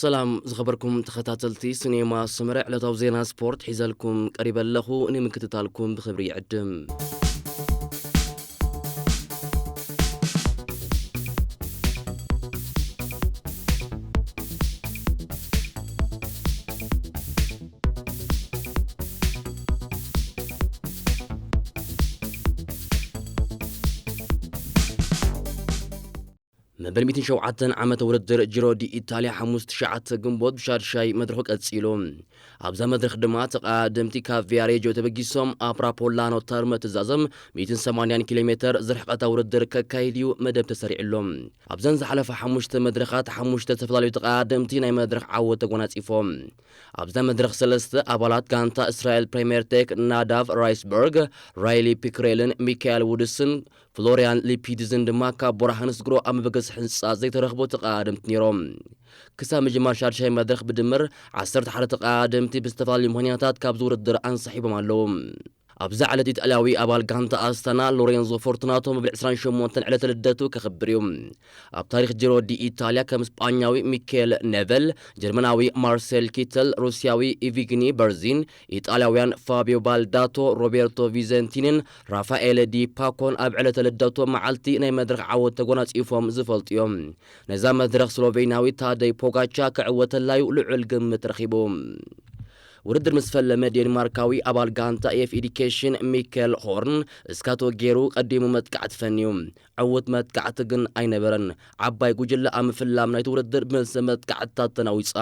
ሰላም ዝኸበርኩም ተኸታተልቲ ሲኔማ ሰመረ፣ ዕለታዊ ዜና ስፖርት ሒዘልኩም ቀሪበ ኣለኹ። ንምክትታልኩም ብኽብሪ ይዕድም። መበል ሚእትን ሸውዓተን ዓመተ ውድድር ጂሮ ዲ ኢታልያ ሓሙሽተ ትሽዓተ ግንቦት ብሻድሻይ መድረኹ ቀጺሉ። ኣብዛ መድረኽ ድማ ተቐዳደምቲ ካብ ቪያሬጆ ተበጊሶም ኣፕራፖላኖ ተርመ ትዛዘም ሚእትን ሰማንያን ኪሎ ሜትር ዝርሕቐታ ውድድር ከካይድ እዩ መደብ ተሰሪዕሎም። ኣብዘን ዝሓለፋ ሓሙሽተ መድረኻት ሓሙሽተ ዝተፈላለዩ ተቐዳደምቲ ናይ መድረኽ ዓወት ተጎናጺፎም። ኣብዛ መድረኽ ሰለስተ ኣባላት ጋንታ እስራኤል ፕሪምየር ቴክ ናዳቭ ራይስበርግ፣ ራይሊ ፒክሬልን ሚካኤል ውድስን ፍሎሪያን ሊፒድዝን ድማ ካብ ቦራ ሃንስግሮ ኣብ መበገሲ ሕንጻ ዘይተረኽቦ ተቐዳደምቲ ነይሮም። ክሳብ ምጅማር ሻድሻይ መድረኽ ብድምር ዓሰርተ ሓደ ተቐዳደምቲ ብዝተፈላለዩ ምኽንያታት ካብዚ ውድድር ኣንሳሒቦም ኣለዉ። ኣብዛ ዕለት ኢጣልያዊ ኣባል ጋንታ ኣስታና ሎሬንዞ ፎርቱናቶ መበል ዕስራን ሸሞንተን ዕለተ ልደቱ ከኽብር እዩ። ኣብ ታሪኽ ጂሮ ዲ ኢታልያ ከም ስጳኛዊ ሚኬል ኔቨል፣ ጀርመናዊ ማርሴል ኪተል፣ ሩስያዊ ኢቪግኒ በርዚን፣ ኢጣልያውያን ፋቢዮ ባልዳቶ፣ ሮቤርቶ ቪዘንቲንን ራፋኤል ዲ ፓኮን ኣብ ዕለተ ልደቶም መዓልቲ ናይ መድረኽ ዓወት ተጎናጺፎም ዝፈልጡ እዮም። ነዛ መድረኽ ስሎቬንያዊ ታደይ ፖጋቻ ክዕወተላዩ ልዑል ግምት ረኺቡ። ውድድር ምስ ፈለመ ዴንማርካዊ ኣባል ጋንታ ኤፍ ኤዲኬሽን ሚኬል ሆርን እስካቶ ገይሩ ቀዲሙ መጥቃዕቲ ፈንዩ። ዕዉት መጥቃዕቲ ግን ኣይነበረን። ዓባይ ጉጅለ ኣብ ምፍላም ናይቲ ውድድር ብመልሰ መጥቃዕትታት ተናዊጻ።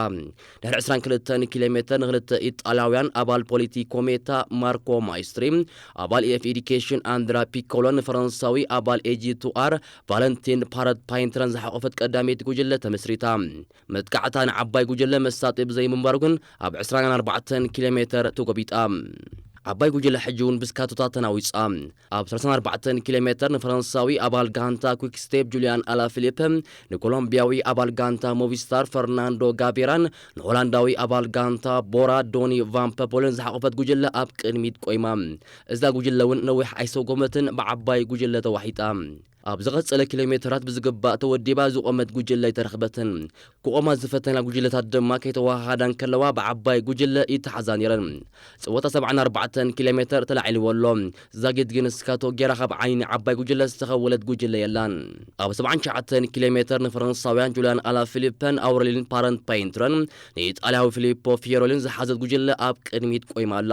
ድሕሪ ዕስራን ክልተን ኪሎ ሜተር ንክልተ ኢጣልያውያን ኣባል ፖሊቲ ኮሜታ ማርኮ ማይስትሪ፣ ኣባል ኤፍ ኤዲኬሽን ኣንድራ ፒኮሎን ንፈረንሳዊ ኣባል ኤጂ ቱ ኣር ቫለንቲን ፓረት ፓይንትረን ዝሓቆፈት ቀዳመይቲ ጉጅለ ተመስሪታ። መጥቃዕታ ንዓባይ ጉጅለ መሳጢ ብዘይምንባሩ ግን ኣብ ዕስራን ኣርባዕተን ኪሎ ሜተር ተጎቢጣ። ዓባይ ጉጅለ ሕጂ እውን ብስካቶታት ተናዊጻ። ኣብ ሰላሳን ኣርባዕተን ኪሎ ሜተር ንፈረንሳዊ ኣባል ጋንታ ኩክ ስቴፕ ጁልያን ኣላፊሊፕ፣ ንኮሎምቢያዊ ኣባል ጋንታ ሞቪስታር ፈርናንዶ ጋቬራን ንሆላንዳዊ ኣባል ጋንታ ቦራ ዶኒ ቫን ፐፖልን ዝሓቆፈት ጉጅለ ኣብ ቅድሚት ቆይማ። እዛ ጉጅለ እውን ነዊሕ ኣይሰጎመትን፣ ብዓባይ ጉጅለ ተዋሒጣ። ኣብ ዝቐጸለ ኪሎ ሜተራት ብዝግባእ ተወዲባ ዝቖመት ጉጅለ ኣይተረኽበትን። ክቖማ ዝፈተና ጉጅለታት ድማ ከይተዋሃሃዳ እንከለዋ ብዓባይ ጉጅለ ይተሓዛ ነይረን። ጸወታ ሰብዓን ኣርባዕተን ኪሎ ሜተር ተላዒልዎ ኣሎ። ዛጊት ግን ስካቶ ጌራ ካብ ዓይኒ ዓባይ ጉጅለ ዝተኸወለት ጉጅለ የላን። ኣብ ሰብዓን ትሽዓተን ኪሎ ሜተር ንፈረንሳውያን ጁልያን ኣላ ፊሊፐን ኣውረሊን ፓረንት ፓይንትረን ንኢጣልያዊ ፊሊፖ ፊዮሮሊን ዝሓዘት ጉጅለ ኣብ ቅድሚት ቆይማ ኣላ።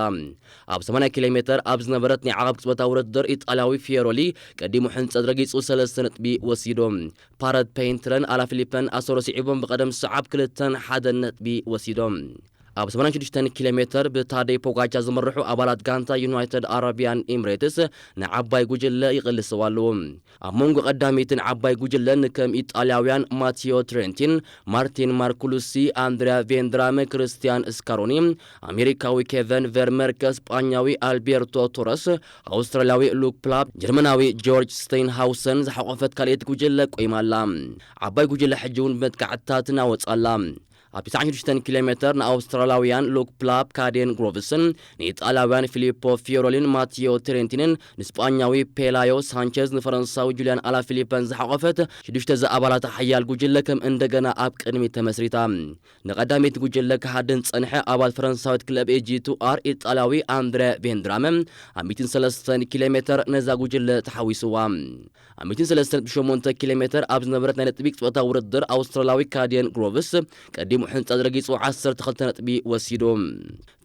ኣብ ሰማንያ ኪሎ ሜተር ኣብ ዝነበረት ናይ ዓቐብ ቅጽበታዊ ውድድር ኢጣልያዊ ፊዮሮሊ ቀዲሙ ሕንጸት ረጊጹ ሰለስተ ነጥቢ ወሲዱ። ፓረንት ፓይንትረን ኣላ ፊሊፐን ኣሰሮ ስዒቦም ብቐደም ሰዓብ ክልተን ሓደን ነጥቢ ወሲዶም። ኣብ ሰማንያን ሽዱሽተን ኪሎ ሜተር ብታደይ ፖጋቻ ዝምርሑ ኣባላት ጋንታ ዩናይትድ ኣረቢያን ኤምሬትስ ንዓባይ ጉጅለ ይቕልስዋ ኣለዉ። ኣብ መንጎ ቀዳመይትን ዓባይ ጉጅለን ከም ኢጣልያውያን ማቲዮ ትሬንቲን፣ ማርቲን ማርኩሉሲ፣ ኣንድሪያ ቬንድራመ፣ ክርስቲያን ስካሮኒ፣ ኣሜሪካዊ ኬቨን ቨርመርከ፣ ስጳኛዊ ኣልቤርቶ ቶረስ፣ ኣውስትራልያዊ ሉክ ፕላፕ፣ ጀርመናዊ ጆርጅ ስቴይንሃውሰን ዝሓቆፈት ካልኣይቲ ጉጅለ ቆይማ ኣላ። ዓባይ ጉጅለ ሕጂ እውን ብመጥቃዕትታት ትናወጽ ኣላ። ኣብ ትስዓን ሽዱሽተን ኪሎ ሜተር ንኣውስትራልያውያን ሉክ ፕላፕ፣ ካዴን ግሮቭስን ንኢጣልያውያን ፊሊፖ ፊዮሮሊን ማቲዮ ትሬንቲንን ንስጳኛዊ ፔላዮ ሳንቸዝ ንፈረንሳዊ ጁልያን ኣላፊሊፐን ዝሓቆፈት ሽዱሽተ ዝኣባላታ ሓያል ጉጅለ ከም እንደገና ኣብ ቅድሚት ተመስሪታ። ንቐዳመይቲ ጉጅለ ክሃድን ዝጸንሐ ኣባል ፈረንሳዊት ክለብ ኤጂ ቱ ኣር ኢጣልያዊ ኣንድረ ቬንድራመ ኣብ ሚእትን ሰለስተን ኪሎ ሜተር ነዛ ጉጅለ ተሓዊስዋ። ኣብ ሚእትን ሰለስተን ነጥቢ ሸሞንተ ኪሎ ሜተር ኣብ ዝነበረት ናይ ነጥቢ ቅጽበታዊ ውድድር ኣውስትራልያዊ ካዴን ግሮቭስ ቀዲሙ ሕንጻ ዝረጊጹ ዓሰርተ ክልተ ነጥቢ ወሲዱ።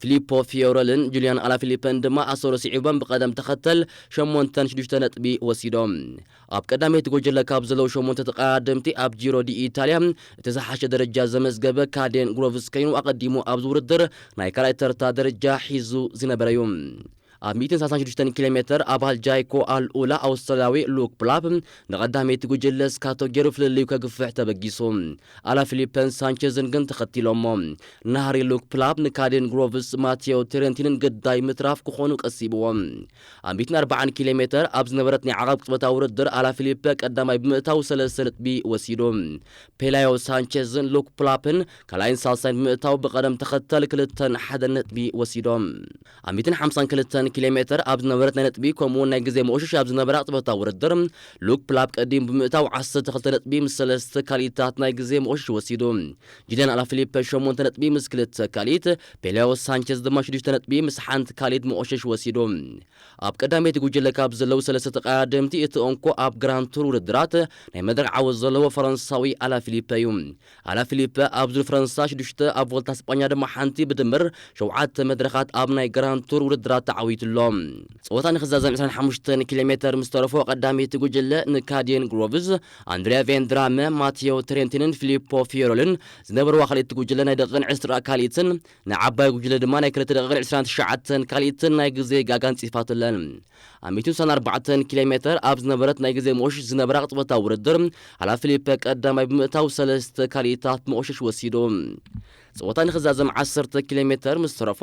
ፊሊፖ ፊዮረልን ጁልያን ኣላፊሊፐን ድማ ኣሰሩ ስዒቦም ብቐደም ተኸተል ሸሞንተን ሽዱሽተ ነጥቢ ወሲዶም። ኣብ ቀዳመይቲ ጎጀለ ካብ ዘለዉ ሸሞንተ ተቐዳደምቲ ኣብ ጂሮ ዲ ኢታልያ እቲ ዝሓሸ ደረጃ ዘመዝገበ ካዴን ግሮቭስ ከይኑ ኣቐዲሙ ኣብዚ ውድድር ናይ ካልኣይ ተርታ ደረጃ ሒዙ ዝነበረ እዩ። ኣብ ሚእትን ሰላሳን ሽዱሽተን ኪሎ ሜተር ኣባል ጃይኮ ኣልኡላ ኣውስትራልያዊ ሉክ ፕላፕ ንቐዳመይቲ ጉጅለ ስካቶ ገይሩ ፍልልዩ ከግፍሕ ተበጊሱ። ኣላ ፊሊፐን ሳንቸዝን ግን ተኸቲሎሞ። ናህሪ ሉክ ፕላፕ ንካዴን ግሮቭስ ማቴዮ ቴረንቲንን ግዳይ ምትራፍ ክኾኑ ቀሲብዎም። ኣብ ሚእትን ኣርባዓን ኪሎ ሜተር ኣብ ዝነበረት ናይ ዓቐብ ቅጽበታዊ ውድድር ኣላ ፊሊፐ ቀዳማይ ብምእታው ሰለስተ ነጥቢ ወሲዱ። ፔላዮ ሳንቸዝን ሉክ ፕላፕን ካልኣይን ሳልሳይን ብምእታው ብቐደም ተኸተል ክልተን ሓደ ነጥቢ ወሲዶም። ኣብ ሚእትን ሓምሳን ክልተን ኪሎ ሜተር ኣብ ዝነበረት ናይ ነጥቢ ከምኡውን ናይ ግዜ መቆሸሽ ኣብ ዝነበራ ቅጽበታዊ ውድድር፣ ሉክ ፕላፕ ቀዲሙ ብምእታው ዓሰርተ ክልተ ነጥቢ ምስ ሰለስተ ካልኢታት ናይ ግዜ መቆሸሽ ወሲዱ። ጂልያን ኣላፊሊፐ ሸሞንተ ነጥቢ ምስ ክልተ ካልኢት፣ ፔላዮ ሳንቸዝ ድማ ሽዱሽተ ነጥቢ ምስ ሓንቲ ካልኢት መቆሸሽ ወሲዱ። ኣብ ቀዳመይቲ ጉጅለ ካብ ዘለዉ ሰለስተ ተቐዳደምቲ እቲ እንኮ ኣብ ግራንድ ቱር ውድድራት ናይ መድረኽ ዓወት ዘለዎ ፈረንሳዊ ኣላፊሊፐ እዩ። ኣላፊሊፐ ኣብ ዙር ፈረንሳ ሽዱሽተ፣ ኣብ ቮልታ ስጳኛ ድማ ሓንቲ፣ ብድምር ሸውዓተ መድረኻት ኣብ ናይ ግራንድ ቱር ውድድራት ተዓዊቱ ኣሎ። ጸወታ ንኽዛዘም ዕስራን ሓሙሽተን ኪሎ ሜተር ምስ ተረፎ ቀዳመይቲ ጉጅለ ንካዴን ግሮቭዝ፣ ኣንድሪያ ቬንድራመ፣ ማቴዮ ትሬንቲንን ፊሊፖ ፊዮሮልን ዝነበርዋ ካልኣይቲ ጉጅለ ናይ ደቂቕን ዕስራ ካልኢትን ንዓባይ ጉጅለ ድማ ናይ ክልተ ደቂቕን ዕስራን ትሽዓተን ካልኢትን ናይ ግዜ ጋግ ኣንጺፋትለን። ኣብ ሚእትን ስሳን ኣርባዕተን ኪሎ ሜተር ኣብ ዝነበረት ናይ ግዜ መቆሸሽ ዝነበራ ቅጽበታዊ ውድድር፣ ኣላፊሊፐ ቀዳማይ ብምእታው ሰለስተ ካልኢታት መቆሸሽ ወሲዱ። ጸወታ ንኽዛዘም ዓሰርተ ኪሎ ሜተር ምስ ተረፎ፣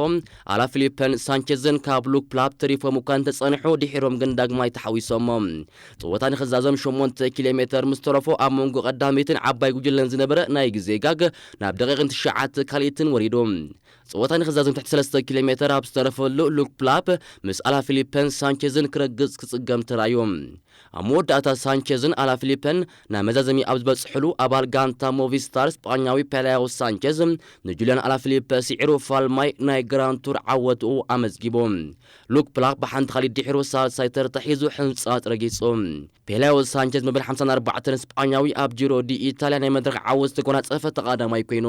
ኣላፊሊፐን ሳንቸዝን ካብ ሉክ ፕላፕ ተሪፎም እኳ እንተጸንሑ፣ ድሒሮም ግን ዳግማይ ተሓዊሶሞ። ጸወታ ንኽዛዘም ሸሞንተ ኪሎ ሜተር ምስ ተረፎ፣ ኣብ መንጎ ቀዳመይትን ዓባይ ጉጅለን ዝነበረ ናይ ግዜ ጋግ ናብ ደቂቕን ትሽዓተ ካልኢትን ወሪዱ። ጸወታ ንኽዛዘም ትሕቲ ሰለስተ ኪሎ ሜተር ኣብ ዝተረፈሉ፣ ሉክ ፕላፕ ምስ ኣላፊሊፐን ሳንቸዝን ክረግጽ ክጽገም ተራእዩ። ኣብ መወዳእታ፣ ሳንቸዝን ኣላፊሊፐን ናብ መዛዘሚ ኣብ ዝበጽሕሉ፣ ኣባል ጋንታ ሞቪስታር ስጳኛዊ ፔላዮ ሳንቸዝ ንጁልያን ኣላፊሊፐ ስዒሩ፣ ፋልማይ ናይ ግራንድ ቱር ዓወትኡ ኣመዝጊቡ። ሉክ ፕላፕ ብሓንቲ ካልኢት ድሒሩ ሳልሳይ ተርታ ሒዙ ሕንጻጽ ረጊጹ። ፔላዮ ሳንቸዝ መበል ሓምሳን ኣርባዕተን ስጳኛዊ ኣብ ጂሮ ዲ ኢታልያ ናይ መድረኽ ዓወት ዝተጎናጸፈ ተቐዳማይ ኮይኑ፣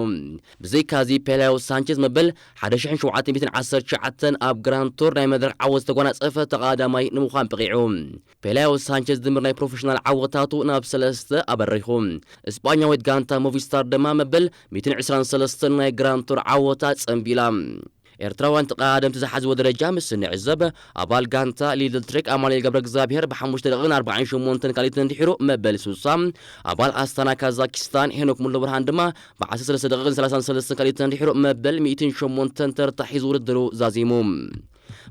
ብዘይካዚ ፔላዮ ሳንቸዝ መበል ሓደ ሽሕን ሸውዓተ ሚእትን ዓሰርተ ትሽዓተን ኣብ ግራንድ ቱር ናይ መድረኽ ዓወት ዝተጎናጸፈ ተቐዳማይ ንምዃን በቒዑ። ፔላዮ ሳንቸዝ ድምር ናይ ፕሮፌሽናል ዓወታቱ ናብ ሰለስተ ኣበሪኹ። እስጳኛዊት ጋንታ ሞቪስታር ድማ መበል ሚእትን ዕስራን ሰለስተን ናይ ግራንድ ቱር ዓወታ ጸንቢላ። ኤርትራውያን ተቐዳደምቲ ዝሓዝዎ ደረጃ ምስ እንዕዘብ፣ ኣባል ጋንታ ሊድል ትሬክ ኣማኑኤል ገብረ እግዚኣብሔር ብሓሙሽተ ደቂቕን ኣርባዓን ሸሞንተን ካልኢትን ድሒሩ መበል ሱሳ፣ ኣባል ኣስታና ካዛኪስታን ሄኖክ ሙሉ ብርሃን ድማ ብዓሰርተ ሰለስተ ደቂቕን ሰላሳን ሰለስተን ካልኢትን ድሒሩ መበል ሚእትን ሸሞንተን ተርታ ሒዙ ውድድሩ ዛዚሙ።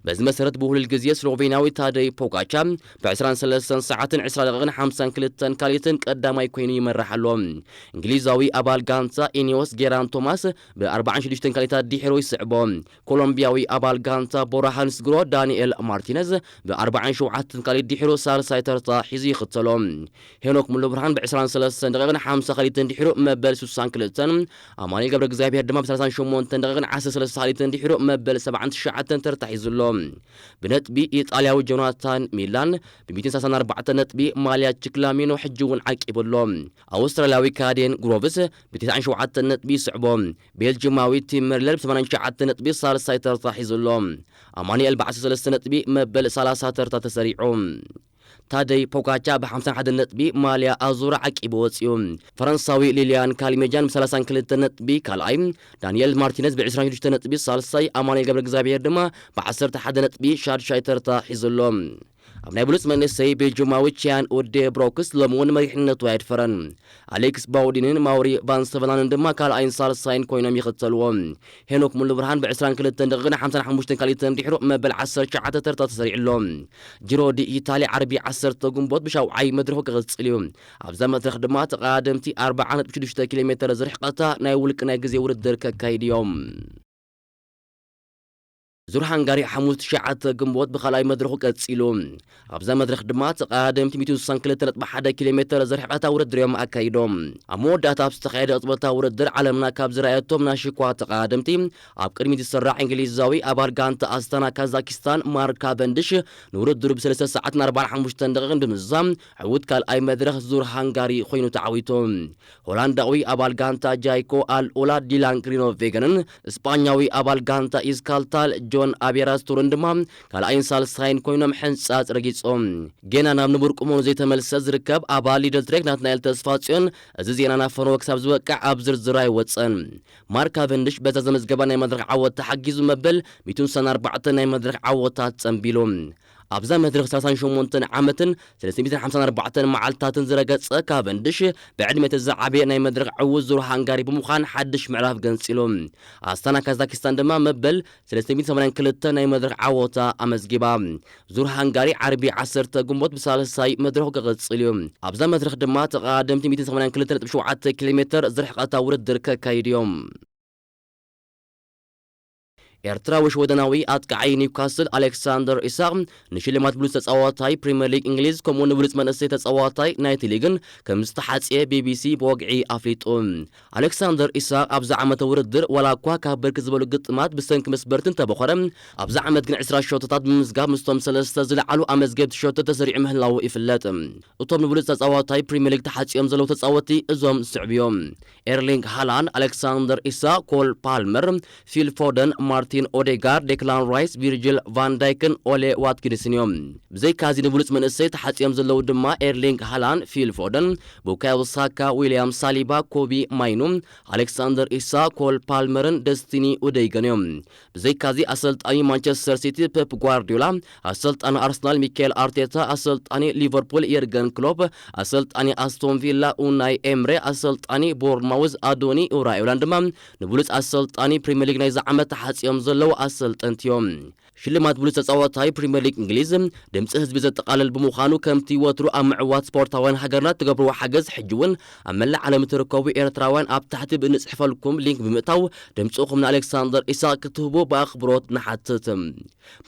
በዚ መሰረት ብውህሉል ግዜ ስሎቬንያዊ ታደይ ፖጋቻ ብዕስራን ሰለስተን ሰዓትን ዕስራ ደቂቕን ሓምሳን ክልተን ካልኢትን ቀዳማይ ኮይኑ ይመርሕ ኣሎ። እንግሊዛዊ ኣባል ጋንታ ኢኒዮስ ጌራን ቶማስ ብኣርባዓን ሽዱሽተን ካልኢታት ድሒሩ ይስዕቦ። ኮሎምቢያዊ ኣባል ጋንታ ቦራ ሃንስግሮ ዳንኤል ማርቲነዝ ብኣርባዓን ሸውዓተን ካልኢት ድሒሩ ሳልሳይ ተርታ ሒዙ ይኽተሎ። ሄኖክ ሙሉ ብርሃን ብዕስራን ሰለስተን ደቂቕን ሓምሳ ካልኢትን ድሒሩ መበል ሱሳን ክልተን፣ ኣማኑኤል ገብረ እግዚኣብሔር ድማ ብሰላሳን ሸሞንተን ደቂቕን ዓሰርተ ሰለስተ ካልኢትን ድሒሩ መበል ሰብዓን ትሽዓተን ተርታ ሒዙ ኣሎ። ብነጥቢ ኢጣልያዊ ጆናታን ሚላን ብሚእትን ሰላሳን ኣርባዕተን ነጥቢ፣ ማልያ ቺክላሚኖ ሕጂ እውን ዓቂቡ ኣሎ። ኣውስትራልያዊ ካዴን ግሮቭስ ብተስዓን ሸውዓተን ነጥቢ ይስዕቦ። ቤልጅማዊ ቲም መርለር ብሰማንያን ትሽዓተን ነጥቢ ሳልሳይ ተርታ ሒዙ ኣሎ። ኣማኑኤል ብዓሰርተ ሰለስተ ነጥቢ መበል ሰላሳ ተርታ ተሰሪዑ። ታደይ ፖጋቻ ብሓምሳን ሓደን ነጥቢ ማልያ ኣዙራ ዓቂቡ ወጺኡ። ፈረንሳዊ ሊልያን ካልሜጃን ብሰላሳን ክልተን ነጥቢ ካልኣይ፣ ዳንኤል ማርቲነዝ ብዕስራን ሽዱሽተ ነጥቢ ሳልሳይ፣ ኣማኑኤል ገብረ እግዚኣብሔር ድማ ብዓሰርተ ሓደ ነጥቢ ሻድሻይ ተርታ ሒዙ ኣሎ። ኣብ ናይ ብሉጽ መንእሰይ ቤልጅማዊ ቺያን ኡዴ ብሮክስ ሎሚ እውን መሪሕነቱ ኣየድፈረን። ኣሌክስ ባውዲንን ማውሪ ቫንስተቨላንን ድማ ካልኣይን ሳልሳይን ኮይኖም ይኽተልዎ። ሄኖክ ሙሉ ብርሃን ብዕስራን ክልተን ደቂቕን ሓምሳን ሓሙሽተን ካልኢትን ድሒሩ መበል ዓሰርተ ትሽዓተ ተርታ ተሰሪዑ ኣሎ። ጂሮ ዲ ኢታሊ ዓርቢ ዓሰርተ ግንቦት ብሻውዓይ መድረኹ ክቕጽል እዩ። ኣብዛ መድረኽ ድማ ተቐዳደምቲ ኣርብዓ ነጥቢ ሽዱሽተ ኪሎ ሜተር ዝርሕቐታ ናይ ውልቂ ናይ ግዜ ውድድር ከካይዱ እዮም። ዙር ሃንጋሪ ሓሙስ ትሽዓተ ግንቦት ብኻልኣይ መድረኹ ቀጺሉ። ኣብዛ መድረኽ ድማ ተቐዳደምቲ ሚእትን ስሳን ክልተ ነጥቢ ሓደ ኪሎ ሜተር ዝርሕቐታ ውድድር እዮም ኣካይዶም። ኣብ መወዳእታ ኣብ ዝተኻየደ ቅጽበታዊ ውድድር ዓለምና ካብ ዝረኣየቶም ናሽኳ ተቐዳደምቲ ኣብ ቅድሚት ዝስራዕ እንግሊዛዊ ኣባል ጋንታ ኣስታና ካዛኪስታን ማርክ ካቨንድሽ ንውድድሩ ብሰለስተ ሰዓትን ኣርባዓን ሓሙሽተን ደቂቕን ብምዝዛም ዕዉት ካልኣይ መድረኽ ዙር ሃንጋሪ ኮይኑ ተዓዊቱ። ሆላንዳዊ ኣባል ጋንታ ጃይኮ ኣልኦላ ዲላን ግሪኖ ቬገንን እስጳኛዊ ኣባል ጋንታ ኢስካልታል ጆን ኣቤራስ ቱርን ድማ ካልኣይን ሳልሳይን ኮይኖም ሕንጻጽ ረጊጾም። ጌና ናብ ንቡር ቁመኑ ዘይተመልሰ ዝርከብ ኣባል ሊደል ትሬክ ናትናኤል ተስፋጽዮን፣ እዚ ዜና ናብ ፈነወ ክሳብ ዝበቅዕ ኣብ ዝርዝር ኣይወጸን። ማርክ ካቨንድሽ በዛ ዘመዝገባ ናይ መድረኽ ዓወት ተሓጊዙ መበል ሚእትን ስሳን ኣርባዕተን ናይ መድረኽ ዓወታት ጸንቢሉ። ኣብዛ መድረኽ ሰላሳን ሸሞንተን ዓመትን ሰለስተ ሚእትን ሓምሳን ኣርባዕተን መዓልታትን ዝረገጸ ካቨንድሽ፣ ብዕድመ እቲ ዝዓበየ ናይ መድረኽ ዕዉት ዙር ሃንጋሪ ብምዃን ሓድሽ ምዕራፍ ገንጺሉ። ኣስታና ካዛኪስታን ድማ መበል ሰለስተ ሚእትን ሰማንያን ክልተን ናይ መድረኽ ዓወታ ኣመዝጊባ። ዙር ሃንጋሪ ዓርቢ ዓሰርተ ግንቦት ብሳልሳይ መድረኹ ክቕጽል እዩ። ኣብዛ መድረኽ ድማ ተቐዳደምቲ ሚእትን ሰማንያን ክልተን ነጥቢ ሸውዓተ ኪሎ ሜተር ዝርሕቐታ ውድድር ከካይዱ እዮም። ኤርትራዊ ሽወደናዊ ኣጥቃዓይ ኒውካስል ኣሌክሳንደር ኢሳቕ ንሽልማት ብሉጽ ተጻዋታይ ፕሪምየር ሊግ እንግሊዝ፣ ከምኡ ንብሉጽ መንእሰይ ተጻዋታይ ናይቲ ሊግን ከም ዝተሓጽየ ቢቢሲ ብወግዒ ኣፍሊጡ። ኣሌክሳንደር ኢሳቕ ኣብዚ ዓመተ ውድድር ዋላ እኳ ካብ ብርክት ዝበሉ ግጥማት ብሰንኪ መስበርቲ እንተበኾረ፣ ኣብዚ ዓመት ግን ዕስራ ሸቶታት ብምምዝጋብ ምስቶም ሰለስተ ዝለዓሉ ኣመዝገብቲ ሸቶ ተሰሪዑ ምህላዉ ይፍለጥ። እቶም ንብሉጽ ተጻዋታይ ፕሪምየር ሊግ ተሓጽዮም ዘለዉ ተጻወትቲ እዞም ዝስዕቡ እዮም። ኤርሊንግ ሃላንድ፣ ኣሌክሳንደር ኢሳቕ፣ ኮል ፓልመር፣ ፊል ፎደን፣ ማርቲን ኦዴጋርድ፣ ዴክላን ራይስ፣ ቪርጅል ቫን ዳይክን ኦሌ ዋትኪንስን እዮም። ብዘይካዚ ንብሉጽ መንእሰይ ተሓጽዮም ዘለዉ ድማ ኤርሊንግ ሃላንድ፣ ፊል ፎደን፣ ቡካዮ ሳካ፣ ዊልያም ሳሊባ፣ ኮቢ ማይኑ፣ ኣሌክሳንደር ኢሳቕ፣ ኮል ፓልመርን ደስቲኒ ኡደይገን እዮም። ብዘይካዚ ኣሰልጣኒ ማንቸስተር ሲቲ ፔፕ ጓርዲዮላ፣ ኣሰልጣኒ ኣርሰናል ሚካኤል ኣርቴታ፣ ኣሰልጣኒ ሊቨርፑል የርገን ክሎፕ፣ ኣሰልጣኒ ኣስቶን ቪላ ኡናይ ኤምሬ፣ ኣሰልጣኒ ቦርንማውዝ ኣዶኒ ኡራዮላን ድማ ንብሉጽ ኣሰልጣኒ ፕሪምየር ሊግ ናይዚ ዓመት ተሓጽዮም ዘለዉ ኣሰልጠንቲ እዮም። ሽልማት ብሉጽ ተጻዋታይ ፕሪምየር ሊግ እንግሊዝ ድምጺ ህዝቢ ዘጠቓልል ብምዃኑ፣ ከምቲ ወትሩ ኣብ ምዕዋት ስፖርታውያን ሃገርና እትገብርዎ ሓገዝ፣ ሕጂ እውን ኣብ መላእ ዓለም እትርከቡ ኤርትራውያን ኣብ ታሕቲ ብእንጽሕፈልኩም ሊንክ ብምእታው ድምጽኹም ንኣሌክሳንደር ኢሳቕ ክትህቡ ብኣኽብሮት ንሓትት።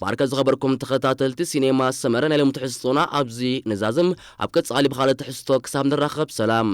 ማርከ ዝኸበርኩም ተኸታተልቲ ሲኔማ ሰመረ፣ ናይ ሎሚ ትሕዝቶና ኣብዚ ንዛዝም። ኣብ ቀጻሊ ብኻልእ ትሕዝቶ ክሳብ ንራኸብ ሰላም።